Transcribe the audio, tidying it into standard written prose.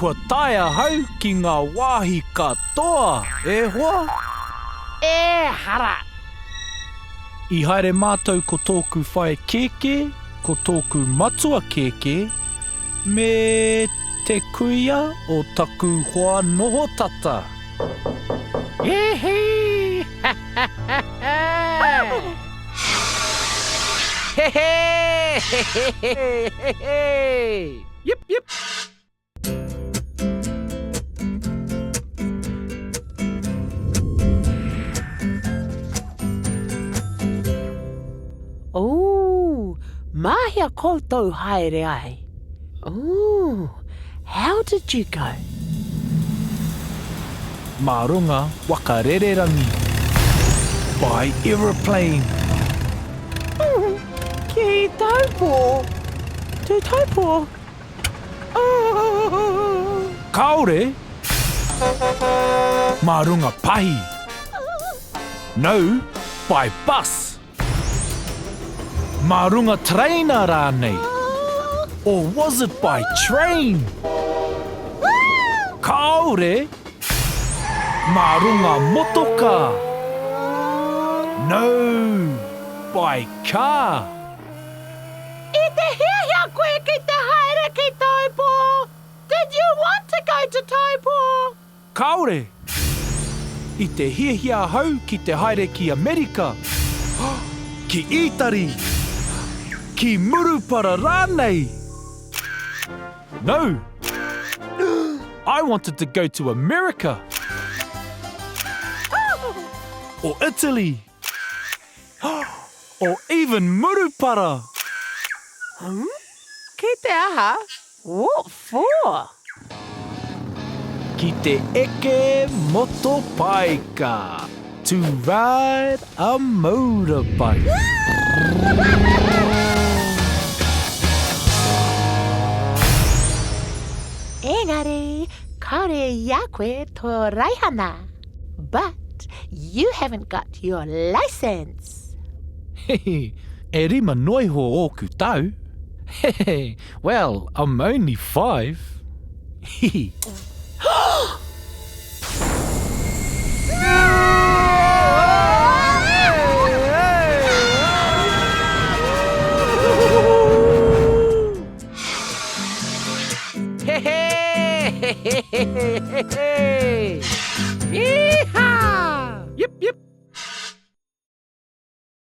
Kua tae ahau ki ngā wāhi katoa, e hoa! Ehara! I haere mātou ko tōku whae kēkē, ko tōku matua kēkē, me te kuia o taku hoa noho tata. Hīhī! Hehe! Yip, yip! Ooh, mā hea koutou haere ai? Ooh, how did you go? Mā runga waka rererangi. By aeroplane. Ooh, ki Taupō. To Taupō. Kāore. Mā runga pahi. No, by bus. Mā runga tereina rānei. Or was it by train? Kāore. Mā runga motokā. No, by car. I te hiahia koe ki te haere ki Taupō? Did you want to go to Taupō? Kāore! I te hiahia ahau ki te haere ki Amerika, ki Ītari, ki Murupara rānei! No! I wanted to go to America! Or Italy! Or even Murupara! Huh? Ki te aha? What for? Ki te eke motopaika. To ride a motorbike. Engari, kāore i a koe tō raihana. But you haven't got your licence. Hehe, e rima noa iho ōku tau. Hehe, well, I'm only five. Hehe.